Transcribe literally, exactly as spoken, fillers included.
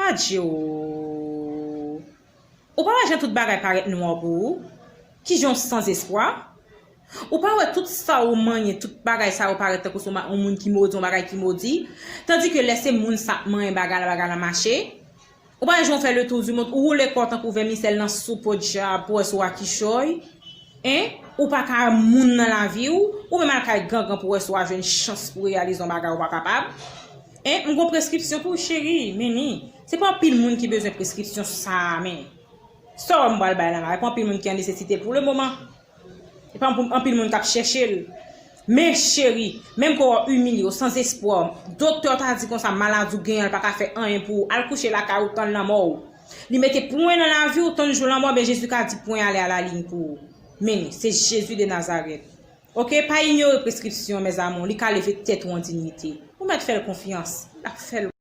Adje o. Ou pa wè jan tout bagay parèt nwa pou ou? Kijan w sanzespwa? Ou pa wè tout sa ou manyen, tout bagay sa yo parèt tankou se yon moun ki modi, yon bagay ki modi? Tandike lè se moun sa ap manyen bagay la, bagay la mache? Ou pa wè jan w fè le tour du monde, ou woule kò w tankou vèmisèl nan sou po djab pou wè si w a kichòy? Hein? Ou pa ka moun nan lavi w? Ou menm al kay gangan pou wè si w a jwenn chans pou reyalize yon bagay ou pa kapab? Hein? M gon preskripsyon pou w, cheri, mimi. Se pa anpil moun ki bezwen preskripsyon sa a, men. Sa w wè m pral bay la la, e pa anpil moun ki an nesesite l pou le moman. E pa anpil moun k ap chèche l. Men cheri, menm ke w imilye w, sanzespwa, doktè w ta di konsa maladi w genyen an, l pa ka fè anyen pou ou, al kouche lakay ou, tann lanmò w. Li mete pwen nan lavi w, tann jou lanmò, men Jezi ka di pwen ale alalin pou ou. Men se Jezi de Nazarèt. Oke, pa inyore preskripsyon, mes amours, li ka leve tèt ou an diyite. Ou mèt fè l konfyans, l ap fè l.